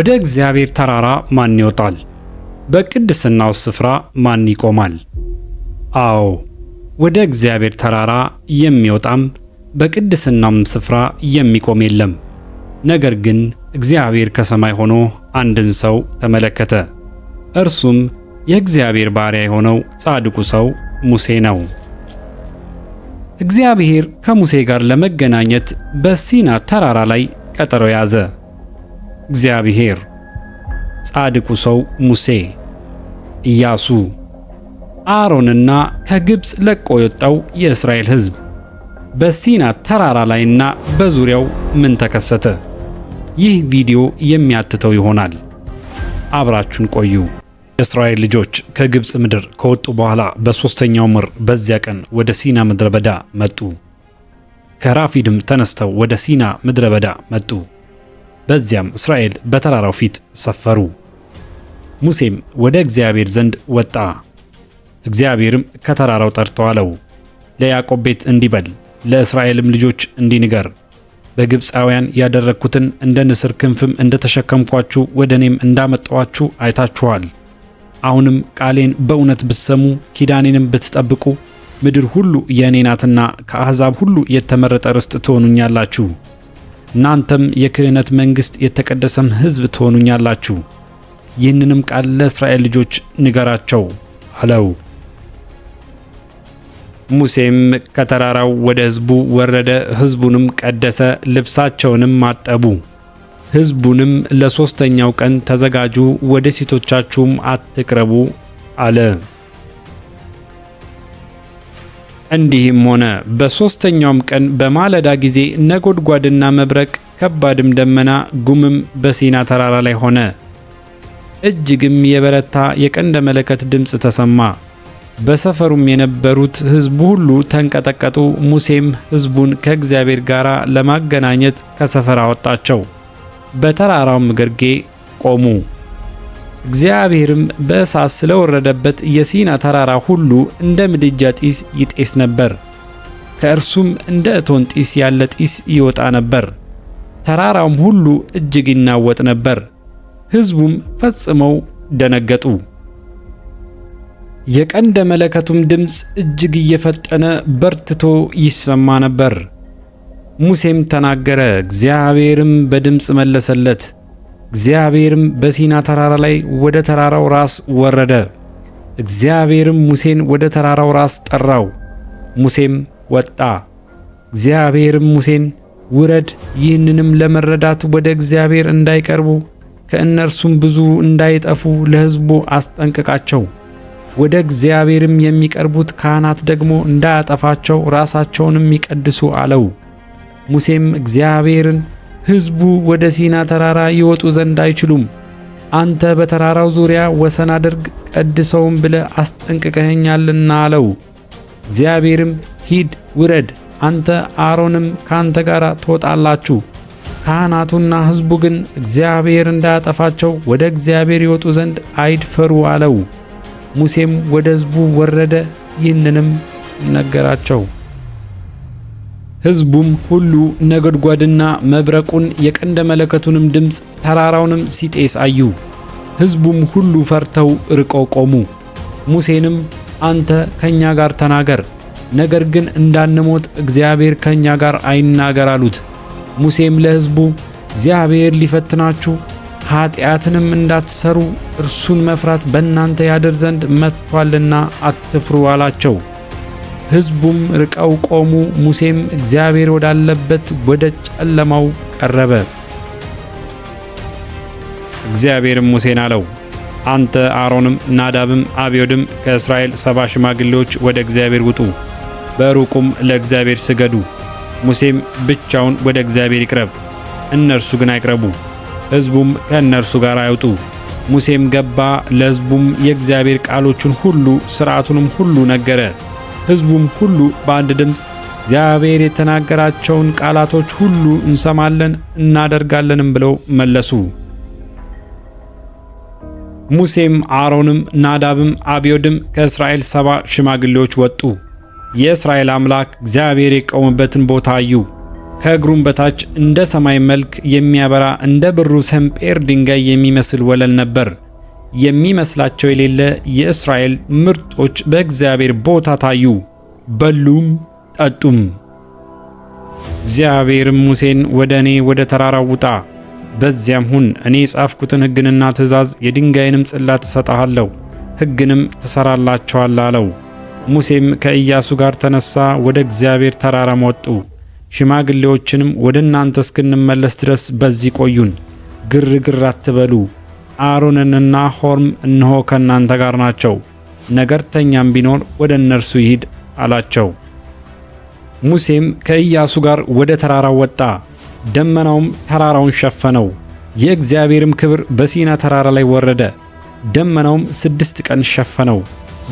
ወደ እግዚአብሔር ተራራ ማን ይወጣል? በቅድስናው ስፍራ ማን ይቆማል? አዎ፣ ወደ እግዚአብሔር ተራራ የሚወጣም በቅድስናውም ስፍራ የሚቆም የለም። ነገር ግን እግዚአብሔር ከሰማይ ሆኖ አንድን ሰው ተመለከተ። እርሱም የእግዚአብሔር ባሪያ የሆነው ጻድቁ ሰው ሙሴ ነው። እግዚአብሔር ከሙሴ ጋር ለመገናኘት በሲና ተራራ ላይ ቀጠሮ ያዘ። እግዚአብሔር፣ ጻድቁ ሰው ሙሴ፣ ኢያሱ፣ አሮንና ከግብፅ ለቆ የወጣው የእስራኤል ሕዝብ በሲና ተራራ ላይና በዙሪያው ምን ተከሰተ? ይህ ቪዲዮ የሚያትተው ይሆናል። አብራችሁን ቆዩ። የእስራኤል ልጆች ከግብፅ ምድር ከወጡ በኋላ በሦስተኛው ወር በዚያ ቀን ወደ ሲና ምድረ በዳ መጡ። ከራፊድም ተነስተው ወደ ሲና ምድረ በዳ መጡ። በዚያም እስራኤል በተራራው ፊት ሰፈሩ። ሙሴም ወደ እግዚአብሔር ዘንድ ወጣ። እግዚአብሔርም ከተራራው ጠርቶ አለው፣ ለያዕቆብ ቤት እንዲህ በል፣ ለእስራኤልም ልጆች እንዲህ ንገር፣ በግብፃውያን ያደረግኩትን እንደ ንስር ክንፍም እንደተሸከምኳችሁ ወደ እኔም እንዳመጣኋችሁ አይታችኋል። አሁንም ቃሌን በእውነት ብትሰሙ ኪዳኔንም ብትጠብቁ ምድር ሁሉ የእኔ ናትና ከአሕዛብ ሁሉ የተመረጠ ርስት ትሆኑኛላችሁ። እናንተም የክህነት መንግሥት፣ የተቀደሰም ሕዝብ ትሆኑኛላችሁ። ይህንንም ቃል ለእስራኤል ልጆች ንገራቸው አለው። ሙሴም ከተራራው ወደ ሕዝቡ ወረደ፣ ሕዝቡንም ቀደሰ፣ ልብሳቸውንም አጠቡ። ሕዝቡንም ለሦስተኛው ቀን ተዘጋጁ፣ ወደ ሴቶቻችሁም አትቅረቡ አለ። እንዲህም ሆነ፣ በሦስተኛውም ቀን በማለዳ ጊዜ ነጎድጓድና መብረቅ፣ ከባድም ደመና፣ ጉምም በሲና ተራራ ላይ ሆነ። እጅግም የበረታ የቀንደ መለከት ድምፅ ተሰማ። በሰፈሩም የነበሩት ሕዝቡ ሁሉ ተንቀጠቀጡ። ሙሴም ሕዝቡን ከእግዚአብሔር ጋር ለማገናኘት ከሰፈር አወጣቸው። በተራራውም ግርጌ ቆሙ። እግዚአብሔርም በእሳት ስለወረደበት የሲና ተራራ ሁሉ እንደ ምድጃ ጢስ ይጤስ ነበር። ከእርሱም እንደ እቶን ጢስ ያለ ጢስ ይወጣ ነበር። ተራራውም ሁሉ እጅግ ይናወጥ ነበር። ሕዝቡም ፈጽመው ደነገጡ። የቀንደ መለከቱም ድምፅ እጅግ እየፈጠነ በርትቶ ይሰማ ነበር። ሙሴም ተናገረ፣ እግዚአብሔርም በድምፅ መለሰለት። እግዚአብሔርም በሲና ተራራ ላይ ወደ ተራራው ራስ ወረደ። እግዚአብሔርም ሙሴን ወደ ተራራው ራስ ጠራው፣ ሙሴም ወጣ። እግዚአብሔርም ሙሴን ውረድ፣ ይህንንም ለመረዳት ወደ እግዚአብሔር እንዳይቀርቡ ከእነርሱም ብዙ እንዳይጠፉ ለሕዝቡ አስጠንቅቃቸው። ወደ እግዚአብሔርም የሚቀርቡት ካህናት ደግሞ እንዳያጠፋቸው ራሳቸውንም ይቀድሱ አለው። ሙሴም እግዚአብሔርን ሕዝቡ ወደ ሲና ተራራ ይወጡ ዘንድ አይችሉም፣ አንተ በተራራው ዙሪያ ወሰን አድርግ ቀድሰውም ብለህ አስጠንቅቀኸኛልና አለው። እግዚአብሔርም ሂድ ውረድ፣ አንተ አሮንም ካንተ ጋር ትወጣላችሁ፣ ካህናቱና ሕዝቡ ግን እግዚአብሔር እንዳያጠፋቸው ወደ እግዚአብሔር ይወጡ ዘንድ አይድፈሩ አለው። ሙሴም ወደ ሕዝቡ ወረደ፣ ይህንንም ነገራቸው። ሕዝቡም ሁሉ ነጎድጓድና መብረቁን የቀንደ መለከቱንም ድምፅ ተራራውንም ሲጤስ አዩ። ሕዝቡም ሁሉ ፈርተው ርቀው ቆሙ። ሙሴንም አንተ ከኛ ጋር ተናገር፣ ነገር ግን እንዳንሞት እግዚአብሔር ከኛ ጋር አይናገር አሉት። ሙሴም ለሕዝቡ እግዚአብሔር ሊፈትናችሁ ኃጢአትንም እንዳትሰሩ እርሱን መፍራት በእናንተ ያድር ዘንድ መጥቶአልና አትፍሩ አላቸው። ሕዝቡም ርቀው ቆሙ። ሙሴም እግዚአብሔር ወዳለበት ወደ ጨለማው ቀረበ። እግዚአብሔርም ሙሴን አለው፣ አንተ አሮንም ናዳብም አብዮድም ከእስራኤል 70 ሽማግሌዎች ወደ እግዚአብሔር ውጡ፣ በሩቁም ለእግዚአብሔር ስገዱ። ሙሴም ብቻውን ወደ እግዚአብሔር ይቅረብ፣ እነርሱ ግን አይቅረቡ፣ ሕዝቡም ከእነርሱ ጋር አይውጡ። ሙሴም ገባ፣ ለሕዝቡም የእግዚአብሔር ቃሎቹን ሁሉ ሥርዓቱንም ሁሉ ነገረ። ሕዝቡም ሁሉ በአንድ ድምፅ እግዚአብሔር የተናገራቸውን ቃላቶች ሁሉ እንሰማለን እናደርጋለንም ብለው መለሱ። ሙሴም አሮንም ናዳብም አብዮድም ከእስራኤል 70 ሽማግሌዎች ወጡ። የእስራኤል አምላክ እግዚአብሔር የቆመበትን ቦታ አዩ። ከእግሩም በታች እንደ ሰማይ መልክ የሚያበራ እንደ ብሩ ሰንጴር ድንጋይ የሚመስል ወለል ነበር። የሚመስላቸው የሌለ የእስራኤል ምርጦች በእግዚአብሔር ቦታ ታዩ፣ በሉም ጠጡም። እግዚአብሔርም ሙሴን ወደ እኔ ወደ ተራራው ውጣ፣ በዚያም ሁን፣ እኔ የጻፍኩትን ሕግንና ትእዛዝ የድንጋይንም ጽላት እሰጥሃለሁ፣ ሕግንም ትሠራላቸዋለህ አለው። ሙሴም ከኢያሱ ጋር ተነሳ፣ ወደ እግዚአብሔር ተራራም ወጡ። ሽማግሌዎችንም ወደ እናንተ እስክንመለስ ድረስ በዚህ ቆዩን፣ ግርግር አትበሉ፣ አሮንና ሖርም እነሆ ከእናንተ ጋር ናቸው፣ ነገርተኛም ቢኖር ወደ እነርሱ ይሂድ አላቸው። ሙሴም ከኢያሱ ጋር ወደ ተራራው ወጣ። ደመናውም ተራራውን ሸፈነው። የእግዚአብሔርም ክብር በሲና ተራራ ላይ ወረደ። ደመናውም 6 ቀን ሸፈነው።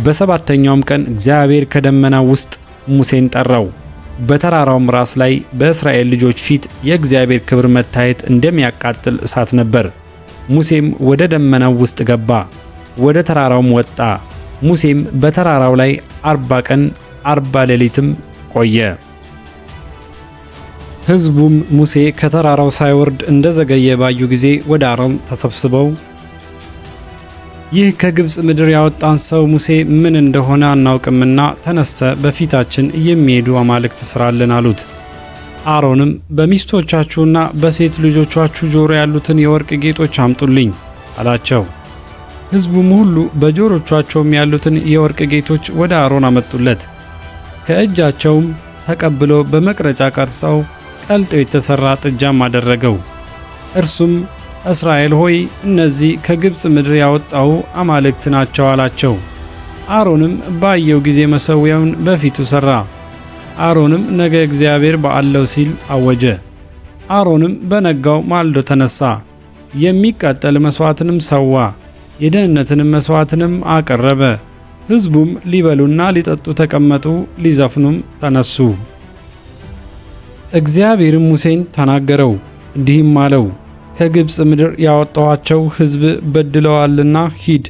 በሰባተኛውም ቀን እግዚአብሔር ከደመናው ውስጥ ሙሴን ጠራው። በተራራውም ራስ ላይ በእስራኤል ልጆች ፊት የእግዚአብሔር ክብር መታየት እንደሚያቃጥል እሳት ነበር። ሙሴም ወደ ደመናው ውስጥ ገባ፣ ወደ ተራራውም ወጣ። ሙሴም በተራራው ላይ 40 ቀን 40 ሌሊትም ቆየ። ሕዝቡም ሙሴ ከተራራው ሳይወርድ እንደዘገየ ባዩ ጊዜ ወደ አሮን ተሰብስበው፣ ይህ ከግብፅ ምድር ያወጣን ሰው ሙሴ ምን እንደሆነ አናውቅምና ተነስተህ በፊታችን የሚሄዱ አማልክት ስራልን አሉት። አሮንም በሚስቶቻችሁና በሴት ልጆቻችሁ ጆሮ ያሉትን የወርቅ ጌጦች አምጡልኝ አላቸው። ሕዝቡም ሁሉ በጆሮቻቸውም ያሉትን የወርቅ ጌጦች ወደ አሮን አመጡለት። ከእጃቸውም ተቀብሎ በመቅረጫ ቀርጸው ቀልጦ የተሠራ ጥጃም አደረገው። እርሱም እስራኤል ሆይ፣ እነዚህ ከግብፅ ምድር ያወጣሁ አማልክት ናቸው አላቸው። አሮንም ባየው ጊዜ መሠዊያውን በፊቱ ሠራ። አሮንም ነገ እግዚአብሔር በዓል ነው ሲል አወጀ። አሮንም በነጋው ማልዶ ተነሣ፣ የሚቃጠል መሥዋዕትንም ሰዋ፣ የደኅንነትንም መሥዋዕትንም አቀረበ። ሕዝቡም ሊበሉና ሊጠጡ ተቀመጡ፣ ሊዘፍኑም ተነሱ። እግዚአብሔርም ሙሴን ተናገረው፣ እንዲህም አለው፦ ከግብፅ ምድር ያወጣኋቸው ሕዝብ በድለዋልና ሂድ፣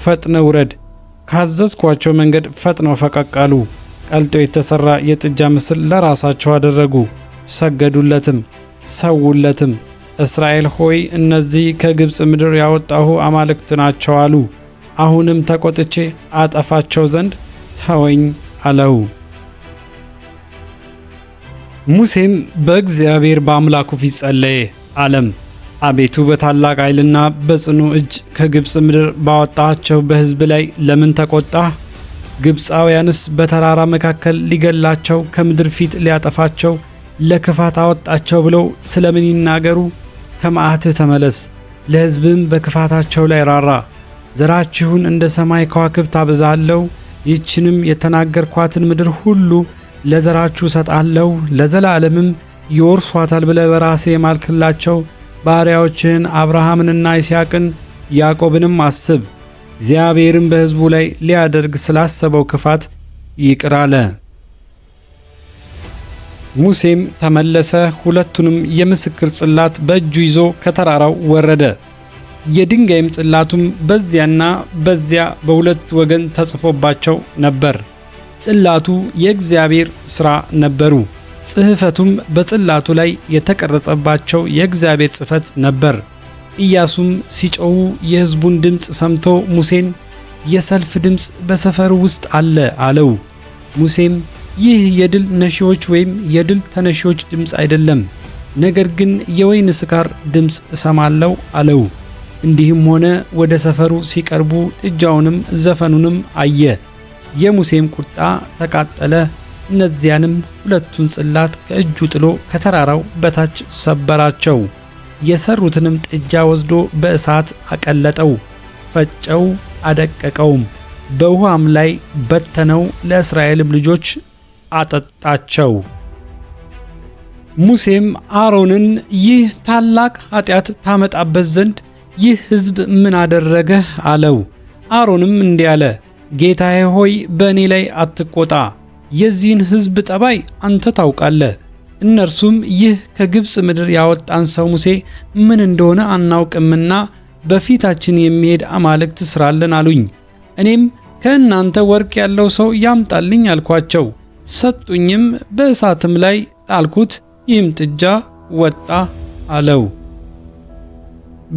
ፈጥነህ ውረድ። ካዘዝኳቸው መንገድ ፈጥነው ፈቀቅ አሉ። ቀልጦ የተሠራ የጥጃ ምስል ለራሳቸው አደረጉ፣ ሰገዱለትም፣ ሰውለትም። እስራኤል ሆይ፣ እነዚህ ከግብፅ ምድር ያወጣሁ አማልክት ናቸው አሉ። አሁንም ተቆጥቼ አጠፋቸው ዘንድ ተወኝ አለው። ሙሴም በእግዚአብሔር በአምላኩ ፊት ጸለየ፣ አለም፦ አቤቱ፣ በታላቅ ኃይልና በጽኑ እጅ ከግብፅ ምድር ባወጣቸው በሕዝብ ላይ ለምን ተቆጣህ? ግብፃውያንስ በተራራ መካከል ሊገላቸው ከምድር ፊት ሊያጠፋቸው ለክፋት አወጣቸው ብለው ስለምን ይናገሩ? ከመዓትህ ተመለስ፣ ለሕዝብም በክፋታቸው ላይ ራራ። ዘራችሁን እንደ ሰማይ ከዋክብት አበዛለሁ፣ ይህችንም የተናገርኳትን ምድር ሁሉ ለዘራችሁ እሰጣለሁ፣ ለዘላለምም ይወርሷታል ብለህ በራሴ የማልክላቸው ባሪያዎችህን አብርሃምንና ይስሐቅን ያዕቆብንም አስብ። እግዚአብሔርም በሕዝቡ ላይ ሊያደርግ ስላሰበው ክፋት ይቅር አለ። ሙሴም ተመለሰ፣ ሁለቱንም የምስክር ጽላት በእጁ ይዞ ከተራራው ወረደ። የድንጋይም ጽላቱም በዚያና በዚያ በሁለት ወገን ተጽፎባቸው ነበር። ጽላቱ የእግዚአብሔር ሥራ ነበሩ። ጽሕፈቱም በጽላቱ ላይ የተቀረጸባቸው የእግዚአብሔር ጽሕፈት ነበር። ኢያሱም ሲጮኹ የሕዝቡን ድምፅ ሰምቶ ሙሴን፣ የሰልፍ ድምፅ በሰፈሩ ውስጥ አለ አለው። ሙሴም ይህ የድል ነሺዎች ወይም የድል ተነሺዎች ድምፅ አይደለም፣ ነገር ግን የወይን ስካር ድምፅ እሰማለሁ አለው። እንዲህም ሆነ፣ ወደ ሰፈሩ ሲቀርቡ ጥጃውንም ዘፈኑንም አየ። የሙሴም ቁጣ ተቃጠለ። እነዚያንም ሁለቱን ጽላት ከእጁ ጥሎ ከተራራው በታች ሰበራቸው። የሰሩትንም ጥጃ ወስዶ በእሳት አቀለጠው፣ ፈጨው፣ አደቀቀውም፣ በውኃም ላይ በተነው፣ ለእስራኤልም ልጆች አጠጣቸው። ሙሴም አሮንን፣ ይህ ታላቅ ኃጢአት ታመጣበት ዘንድ ይህ ሕዝብ ምን አደረገህ? አለው። አሮንም እንዲህ አለ፣ ጌታዬ ሆይ፣ በእኔ ላይ አትቆጣ፣ የዚህን ሕዝብ ጠባይ አንተ ታውቃለህ። እነርሱም ይህ ከግብፅ ምድር ያወጣን ሰው ሙሴ ምን እንደሆነ አናውቅምና በፊታችን የሚሄድ አማልክት ስራልን አሉኝ። እኔም ከእናንተ ወርቅ ያለው ሰው ያምጣልኝ አልኳቸው። ሰጡኝም፣ በእሳትም ላይ ጣልኩት፣ ይህም ጥጃ ወጣ አለው።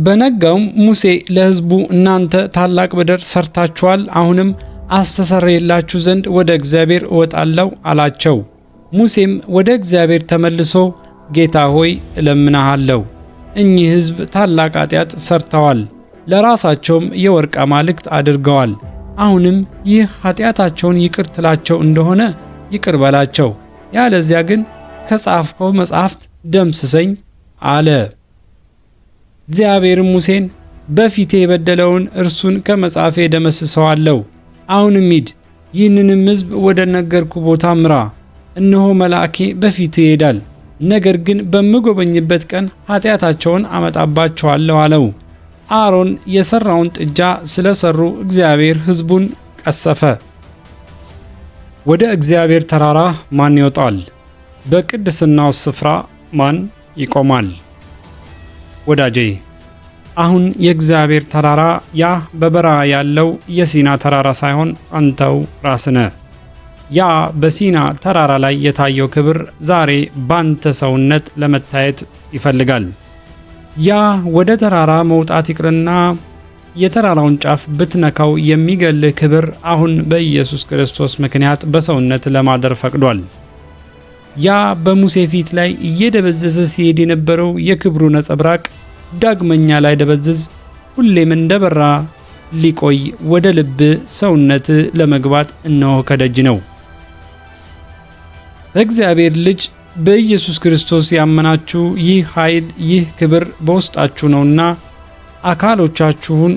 በነጋውም ሙሴ ለሕዝቡ እናንተ ታላቅ በደል ሰርታችኋል፣ አሁንም አስተሰርይላችሁ ዘንድ ወደ እግዚአብሔር እወጣለሁ አላቸው። ሙሴም ወደ እግዚአብሔር ተመልሶ ጌታ ሆይ እለምንሃለሁ፣ እኚህ ሕዝብ ታላቅ ኃጢአት ሰርተዋል፣ ለራሳቸውም የወርቅ አማልክት አድርገዋል። አሁንም ይህ ኃጢአታቸውን ይቅር ትላቸው እንደሆነ ይቅር በላቸው፣ ያለዚያ ግን ከጻፍከው መጽሐፍት ደምስሰኝ አለ። እግዚአብሔርም ሙሴን በፊቴ የበደለውን እርሱን ከመጽሐፌ ደመስሰዋለሁ። አሁንም ሂድ፣ ይህንንም ሕዝብ ወደ ነገርኩ ቦታ ምራ። እነሆ መልአኬ በፊት ይሄዳል፣ ነገር ግን በምጎበኝበት ቀን ኃጢአታቸውን አመጣባቸዋለሁ አለው። አሮን የሰራውን ጥጃ ስለሰሩ እግዚአብሔር ሕዝቡን ቀሰፈ። ወደ እግዚአብሔር ተራራ ማን ይወጣል? በቅድስናው ስፍራ ማን ይቆማል? ወዳጄ፣ አሁን የእግዚአብሔር ተራራ ያ በበረሃ ያለው የሲና ተራራ ሳይሆን አንተው ራስህ ነህ። ያ በሲና ተራራ ላይ የታየው ክብር ዛሬ ባንተ ሰውነት ለመታየት ይፈልጋል። ያ ወደ ተራራ መውጣት ይቅርና የተራራውን ጫፍ ብትነካው የሚገልህ ክብር አሁን በኢየሱስ ክርስቶስ ምክንያት በሰውነት ለማደር ፈቅዷል። ያ በሙሴ ፊት ላይ እየደበዘዘ ሲሄድ የነበረው የክብሩ ነጸብራቅ ዳግመኛ ላይ ደበዝዝ ሁሌም እንደበራ ሊቆይ ወደ ልብ ሰውነት ለመግባት እነሆ ከደጅ ነው። በእግዚአብሔር ልጅ በኢየሱስ ክርስቶስ ያመናችሁ ይህ ኃይል፣ ይህ ክብር በውስጣችሁ ነውና አካሎቻችሁን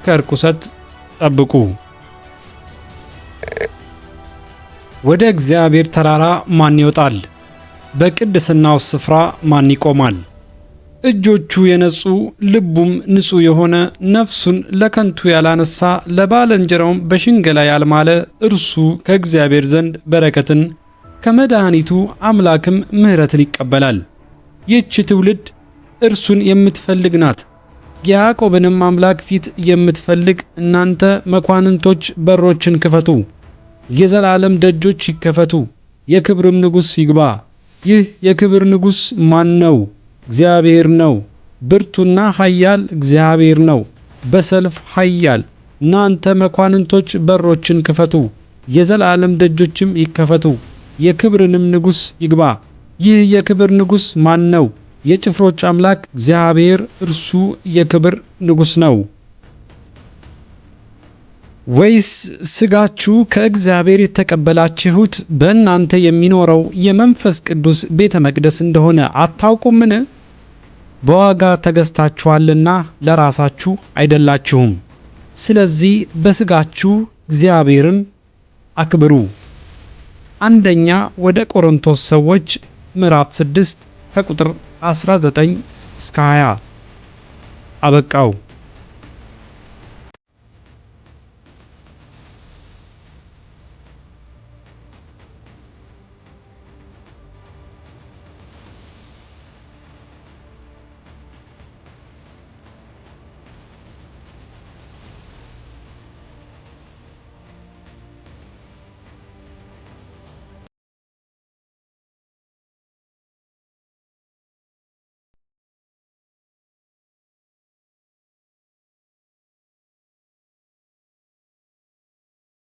ከርኩሰት ጠብቁ። ወደ እግዚአብሔር ተራራ ማን ይወጣል? በቅድስናው ስፍራ ማን ይቆማል? እጆቹ የነጹ ልቡም ንጹሕ የሆነ፣ ነፍሱን ለከንቱ ያላነሳ፣ ለባልንጀራውም በሽንገላ ያልማለ፣ እርሱ ከእግዚአብሔር ዘንድ በረከትን ከመድኃኒቱ አምላክም ምሕረትን ይቀበላል። ይህች ትውልድ እርሱን የምትፈልግ ናት፣ የያዕቆብንም አምላክ ፊት የምትፈልግ። እናንተ መኳንንቶች በሮችን ክፈቱ፣ የዘላለም ደጆች ይከፈቱ፣ የክብርም ንጉሥ ይግባ። ይህ የክብር ንጉሥ ማን ነው? እግዚአብሔር ነው። ብርቱና ኃያል እግዚአብሔር ነው፣ በሰልፍ ኃያል። እናንተ መኳንንቶች በሮችን ክፈቱ፣ የዘላለም ደጆችም ይከፈቱ፣ የክብርንም ንጉሥ ይግባ። ይህ የክብር ንጉሥ ማን ነው? የጭፍሮች አምላክ እግዚአብሔር፣ እርሱ የክብር ንጉሥ ነው። ወይስ ሥጋችሁ ከእግዚአብሔር የተቀበላችሁት በእናንተ የሚኖረው የመንፈስ ቅዱስ ቤተ መቅደስ እንደሆነ አታውቁምን? በዋጋ ተገዝታችኋልና ለራሳችሁ አይደላችሁም። ስለዚህ በሥጋችሁ እግዚአብሔርን አክብሩ። አንደኛ ወደ ቆሮንቶስ ሰዎች ምዕራፍ 6 ከቁጥር 19 እስከ 20። አበቃው።